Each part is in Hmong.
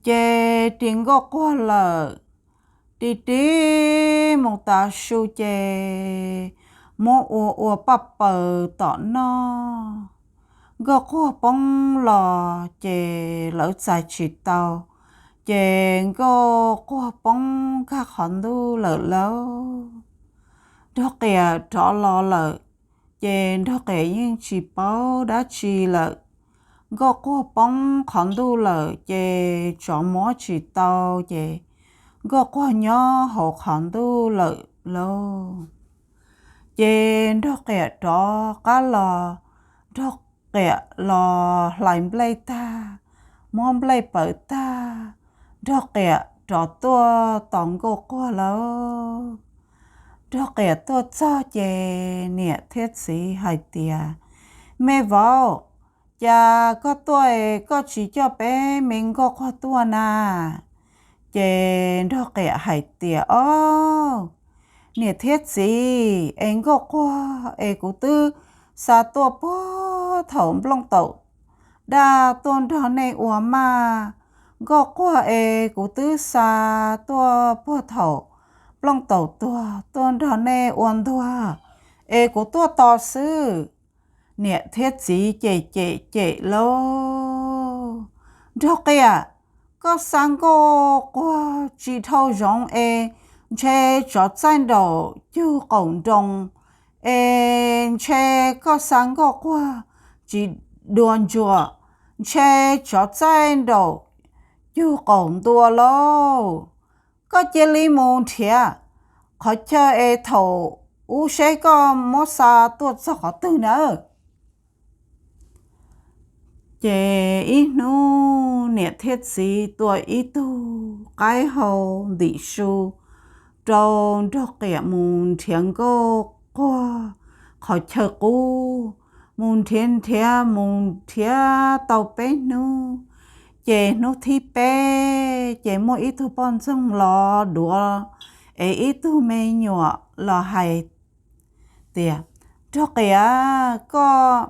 Ces ris Nkauj Quag lawm, ris ris mus tas su ces muab ua ua paj paws tom noj. Nkauj Quag poob los ces lawv txais tsis tau, ces Nkauj Quag poob nkag qhov ntuj lawm lauj. Nraug Qiam rov los lawm, ces Nraug Qiam yeej tsis paub dab tsi lawm. Nkauj Quag poob qhov ntuj lawm ces tsov muab tsis tau, ces Nkauj Quag nyob hauv qhov ntuj lawm lauj. Ces Nraug Qiam rov qab los, Nraug Qiam los hlais nplej tag, muab nplej pawv tag, Nraug Qiam rov tuaj tos Nkauj Quag lauj. Nraug Qiam tuaj txog ces niam thiab txiv hais tias, Me vauv, cas koj tuaj es koj tsis coj peb me Nkauj Quag tuaj na? Ces Nraug Qiam hais tias, Ob, niam thiab txiv, es Nkauj Quag es kuv twb xa tuaj puag thaum nplooj taum daj tuaj nrog nej ua maj. Nkauj Quag es kuv twb xa tuaj puag thaum nplooj taum tuag tuaj nrog nej ua ntuag, es kuv tuaj tos xwb. Niam thiab txiv cem cem cem lauj. Nraug Qiam, koj xa Nkauj Quag tsis dhau zoov es ntshe tsov txaij nraum cug qaum nroos, es ntshe koj xa Nkauj Quag tsis dua ntsuas, ntshe tsov txaij nraum cug qaum ntua lauj. Koj cia li mus nrhiav qhov chaw es thaum ub seb koj muab xa tuaj txog qhov twg nawb. Ces ib hnub niam thiab txiv tua ib tug qaib hau ntim su rau Nraug Qiam mus nrhiav Nkauj Quag qhov chaw qub. Mus nrhiav nrhiav mus nrhiav tau peb hnub, ces hnub thib peb ces muaj ib tug poj ntxoog los duav es ib tug me nyuam los hais tias, Nraug Qiam, koj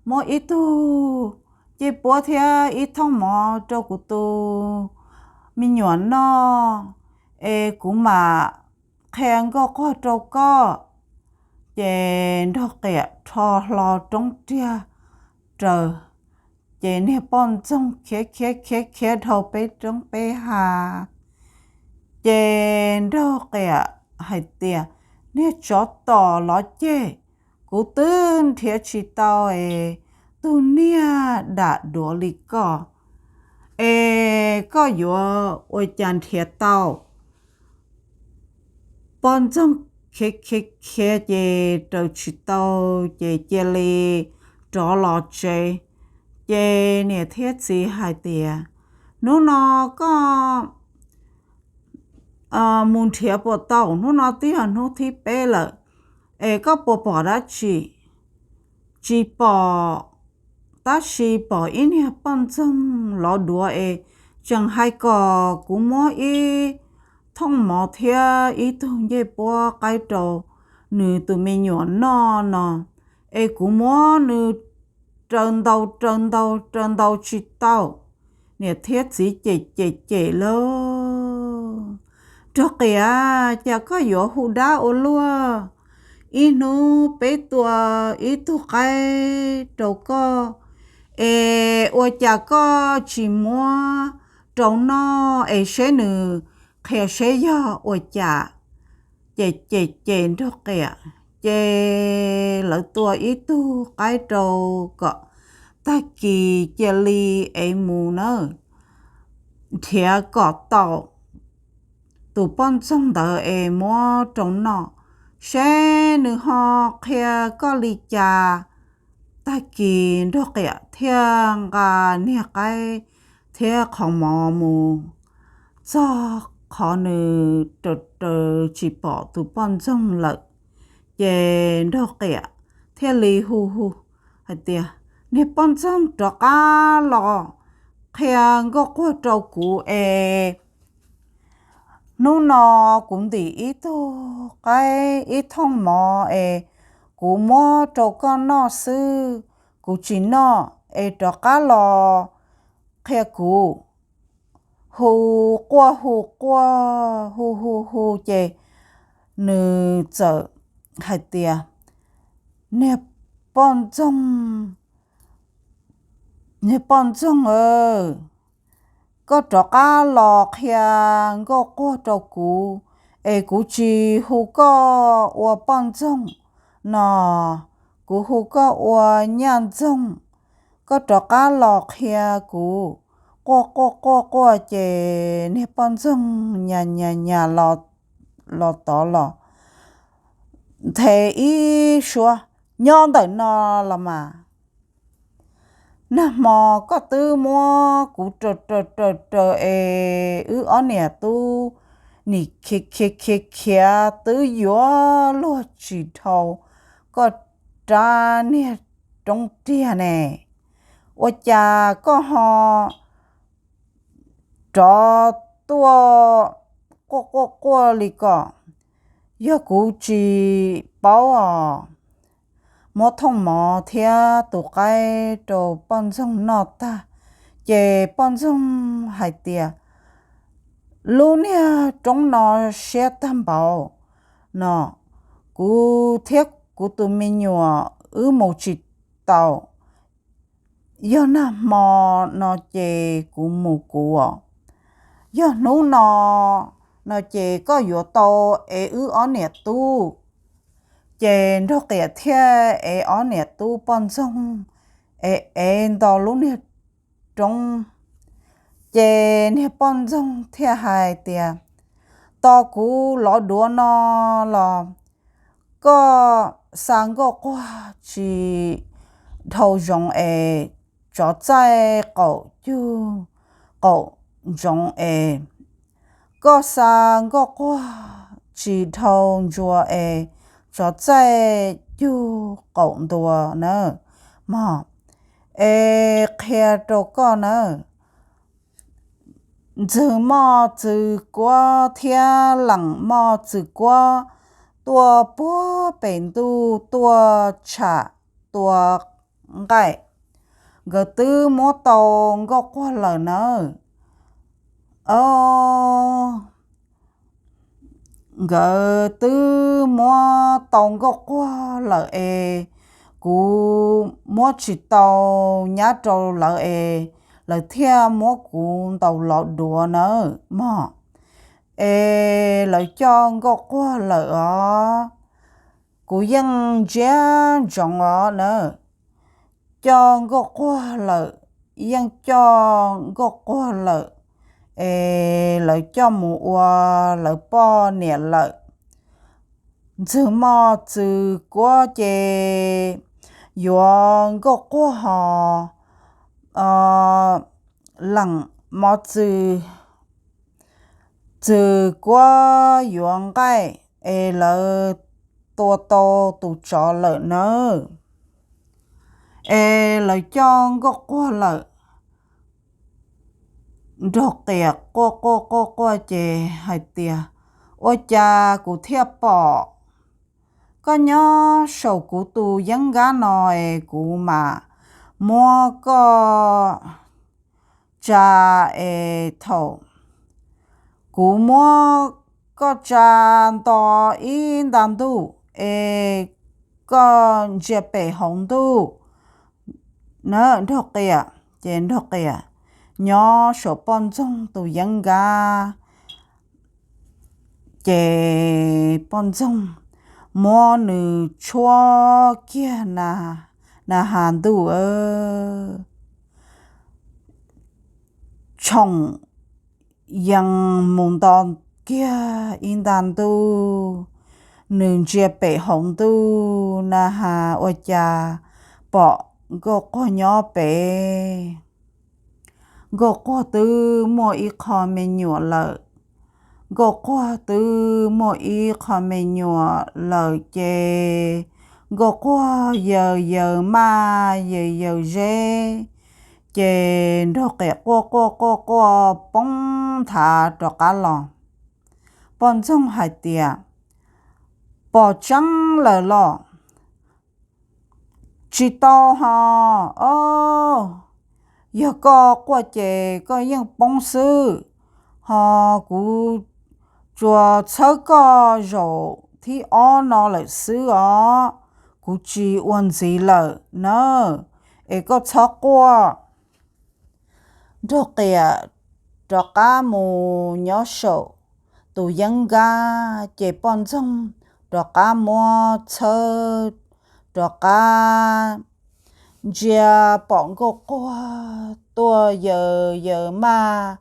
muab ib tug ncej puab thiab ib thooj mov rau kuv tus me nyuam noj, es kuv mam qhia Nkauj Quag rau koj. Ces Nraug Qiam rho hlo roob riag raws, ces niag poj ntxoog khiav khiav khiav khiav dhau peb roob peb hav. Ces Nraug Qiam hais tias, Niag tsov tom lov ceg, kuv twb nrhiav tsis tau es tus niag dam duav li koj, es koj yuav ua cas nrhiav tau? Poj ntxoog khiav khiav khiav ces raws tsis tau, ces cia li rov los tsev. Ces niam thiab txiv hais tias, Hnub no koj mus nrhiav puas tau? Hnub no twb yog hnub thib peb lawm, es koj puas pom dab tsi? Tsis pom, tab sis pom ib niag poj ntxoog lov duav es tseem hais kom kuv muab ib thooj mov thiab ib tug ncej puab qaib rau nws tus me nyuam noj no, es kuv muab nws raws ntaus raws ntaus raws ntaus tsis tau. Niam thiab txiv cem cem cem lauj. Nraug Qiam, cas koj yuav hu dab ua luaj? Ib hnub peb tua ib tug qaib rau koj, es ua cas koj tsis muab rau noj es seb nws qhia seb yog ua cas? Ces cem cem Nraug Qiam, ces lawv tua ib tug qaib rau kom tag kis cia li es mus na, nrhiav kom tau tus poj ntxoog ntawd es muab rau noj, seb nws ho qhia koj li cas. Tag kis Nraug Qiam thiaj nqa niag qaib thiab qhov mov mus txog qhov nws raws raws tsis pom tus poj ntxoog lawm. Ces Nraug Qiam thiaj li hu hu hais tias, Niag poj ntxoog, rov qab los qhia Nkauj Quag rau kuv es hnub no kuv ntim ib tug qaib ib thooj mov es kuv muab rau koj noj xwb, kuv tsis noj, es rov qab los qhia kuv. hu quaj hu quaj hu hu hu ces nws txawm hais tias, Niag poj ntxoog, niag poj ntxoog aw, koj rov qab los qhia Nkauj Quag rau kuv, es kuv tsis hu koj ua poj ntxoog no, kuv hu koj ua nyaj ntxoog. Koj rov qab los qhia kuv. Quaj quaj quaj quaj ces niag poj ntxoog nyas nyas nyas los tod los nthe ib suab, Nyob ntawm no los mas. Nag hmo koj twb muab kuv raws raws raws raws es wb ob niam tub nim khiav khiav khiav khiav twb yuav luag tsis dhau koj rab niag roob riag ne. Ua cas koj ho rov tuaj quaj quaj quaj li ko? Yog kuv tsis paub os. Muab thooj mov thiab tus qaib rau poj ntxoog noj tag, ces poj ntxoog hais tias, Lub niag roob no siab tag npaum no, kuv thiab kuv tus me nyuam wb mus tsis tau. Yog nag hmo no ces kuv mus kuv os. Yog hnub no no ces koj yuav tau ev wb ob niam tub. Ces Nraug Qiam thiaj ev ob niam tub poj ntxoog, ev ev nto lub niag roob. Ces niag poj ntxoog thiaj hais tias, Tos kuv lov duav no los koj xa Nkauj Quag tsis dhau zoov es tsov txaij qaum cug qaum ntsoov es, koj xa Nkauj Quag tsis dhau ntsuas es tsov txaij cug qaum ntuas na mog. Es qhia rau koj nawb, Ntxwg Moj Txwg Kuab thiab Leem Moj Txwg Kuab tuaj puag pem ntuj tuaj tsham tua nqaij, nkawd twb muab tau Nkauj Quag lawm nawb. Os, nkawd twb muab tau Nkauj Quag lawm es kuv muab tsis tau nyab rau lawv es lawv thiaj muab kuv ntaus lov duav nawb mog. Es lawv coj Nkauj Quag lawm os, kuv yeej ntsia ntsoov os nawb. Coj Nkauj Quag lawm, yeej coj Nkauj Quag lawm, es lawv coj mus ua lawv poj niam lawm. Ntxwg Moj Txwg Kuab ces yuav Nkauj Quag hos, Leem Moj Txwg, Txwg Kuab yuav nqaij, es lawv tua tau tus tsov lawm nawb. Es lawv coj Nkauj Quag lawm. Nraug Qiam quaj quaj quaj quaj ces hais tias, Ua cas kuv thiaj pom koj nyob saum kuv tus yeeb nkab no es kuv mam muab koj tsa es thaum kuv muab koj tsa nto ib nta ntuj es koj ntsia pem hauv ntuj na Nraug Qiam. Ces Nraug Qiam nyob saum poj ntxoog tus yeeb nkab, ces poj ntxoog muab nws tshuab kiag na has ntuj, tshoom yees mus nto kiag ib nta ntuj, nws ntsia pem hauv ntuj na has ua cas pom Nkauj Quag nyob pem. Nkauj Quag twb muaj ib qho me nyuam lawm. Nkauj Quag twb muaj ib qho me nyuam lawm ces Nkauj Quag yaws yaws maj yaws yaws zeb, ces Nraug Qiam quaj quaj quaj quaj poob nthav rov qab los. Poj ntxoog hais tias, Pom tseeb lawm los? Tsis tau hos, o, yog koj quaj ces koj yeej poob xwb. Ho kuv tsuas txhawb koj zaum thib ob no lawm xwb os, kuv tsis ua ntxiv lawm nawb, es koj txhob quaj. Nraug Qiam rov qab mus nyob saum tus yeeb nkab, ces poj ntxoog rov qab muab txhawb, rov qab ntsia pom Nkauj Quag tuaj yaws yaws maj,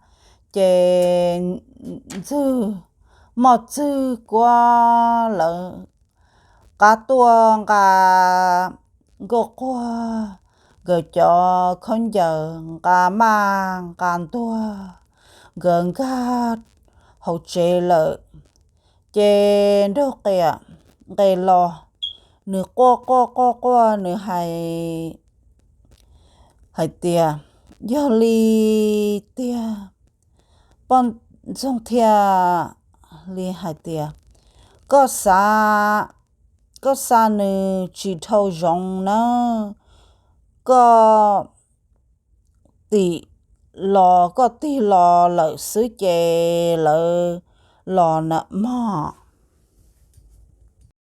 ces ntxwg, moj txwg kuab lawv qab tuaj nqa Nkauj Quag nkawd cov khaub ncaws nqa maj nqa ntuag, nkawd nkag hauv tsev lawm. Ces Nraug Qiam nqes los, nws quaj quaj quaj quaj, nws hais, hais tias, yog li tiag, poj ntxoog thiaj li hais tias, koj xa, koj xa nws tsis dhau zoov nawb, koj tim los, koj tig los lawm xwb ces lawv los na mog.